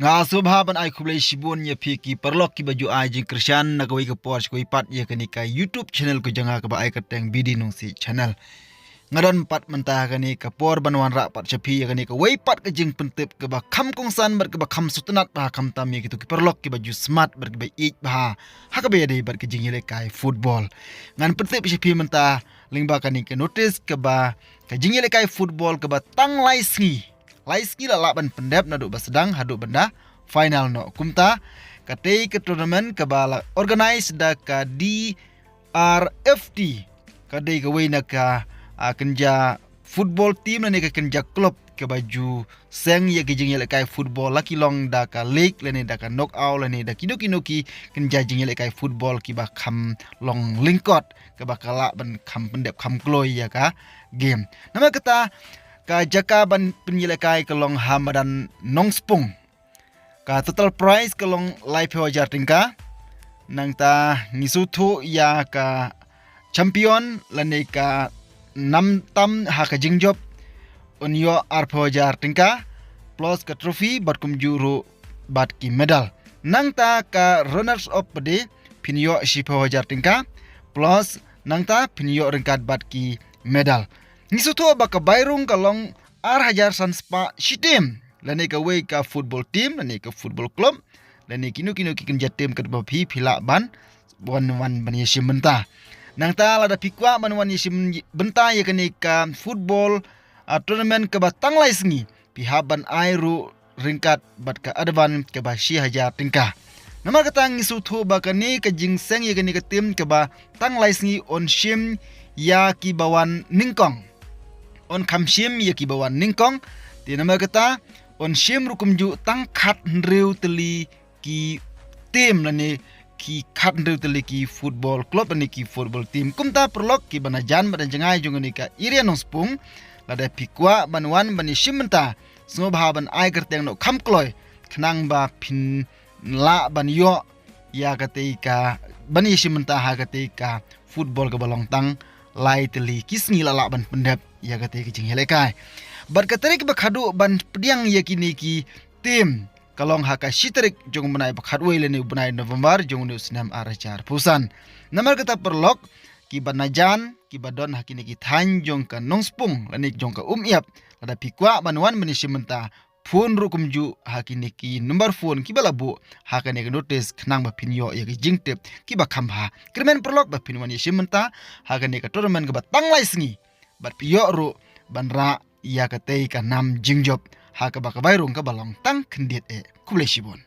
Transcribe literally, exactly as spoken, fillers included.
Nga sngewbha ban ai khublei shibun ïa phi ki paralok kiba ju ai jingkyrshan na kawei ka por sha kawei pat ïa kane ka YouTube channel ka jong nga kaba ai kyrteng B D Nongsiej Channel. Nga don pat mynta ha kane ka por ban wanrah pat sha phi ïa kane kawei pat ka jingpyntip kaba kham kongsan bad kaba kham sngewtynnat bha khamtam ïa kito ki paralok kiba ju smat bad kiba ïeit bha ha kaba ïadei bad ka jingïalehkai football. Ngan pyntip sha phi mynta lyngba kane ka notice kaba ka jingïalehkai football kaba tang lai sngi lai sngi la lah ban pyndep naduh ba sdang haduh ban da final noh. Kumta katei ka tournament kaba la organize da ka D R F T ka dei kawei na ka, ah, kynja football team lane ka kynja club kaba ju seng ïa ki jingïalehkai football, la ki long da ka league lane da ka knockout lane da kino kino ki kynja jingïalehkai football kiba kham long lyngkot kaba ka lah ban kham pyndep kham kloi ïa ka game. Namar kata ka jaka ban pynïalehkai ka long ha madan Nongspung. Ka total prize ka long laiphew hajar tyngka. Nangta ngi sngewthuh ïa ka champion lane ka nam tam ha ka jingjop un ïoh arphew hajar tyngka plus ka trophy bad kumjuh ruh bad ki medal. Nangta ka runners up pat de phin ïoh shiphew hajar tyngka plus nangta phin ïoh ryngkat bad ki medal. Ngi sngewthuh ba ka bairung ka long ar hajar san spah shi team lane kawei ka football team lane ka football club lane kino kino ki kynja team katba phi phi lah ban wan wan ban ïashim bynta. Nangta lada phi kwah ban wan ïashim bynta ïa kane ka football, ah, tournament kaba tang lai sngi phi hap ban ai ruh ryngkat bad ka advance kaba shi hajar tyngka. Namar kata ngi sngewthuh ba kane ka jingseng ïa kane ka team kaba tang lai sngi un shim ïa kiba wan nyngkong. Un kham shim ïa kiba wan nyngkong. Te namar kata un shim ruh kumjuh tang khathynriew tylli ki team lane ki khathynriew tylli ki football club lane ki football team. Kumta paralok kiba na jan bad na jngai jong kane ka area Nongspung, lada phi kwah ban wan ban ïashim bynta sngewbha ban ai kyrteng noh kham kloi khnang ba phin lah ban ïoh ïa katei ka ban ïashim bynta ha katei ka football kaba long tang lai tylli ki sngi la lah ban pyndep ïa katei ka jingïalehkai. Bad ka tarik ba khadduh ban pdiang ïa kine ki team ka long ha ka shi tarik jong u bnai ba khatwei lane u bnai November jong une u snem ar hajar arphew san. Namar kata paralok kiba na jan kiba don ha kine ki thaiñ jong ka Nongspung lane jong ka Umïap, lada phi kwah ban wan ban ïashim bynta phone ruh kumjuh ha kine ki number phone kiba la buh ha kane ka notice khnang ba phin ïoh ïa ki jingtip kiba kham bha. Kyrmen paralok ba phin wan ïashim bynta ha kane ka tournament kaba tang lai sngi bad phi ïoh ruh ban rah ïa katei ka nam jingjop ha kaba ka bairung kaba long tang khyndiat eh. Khublei shibun.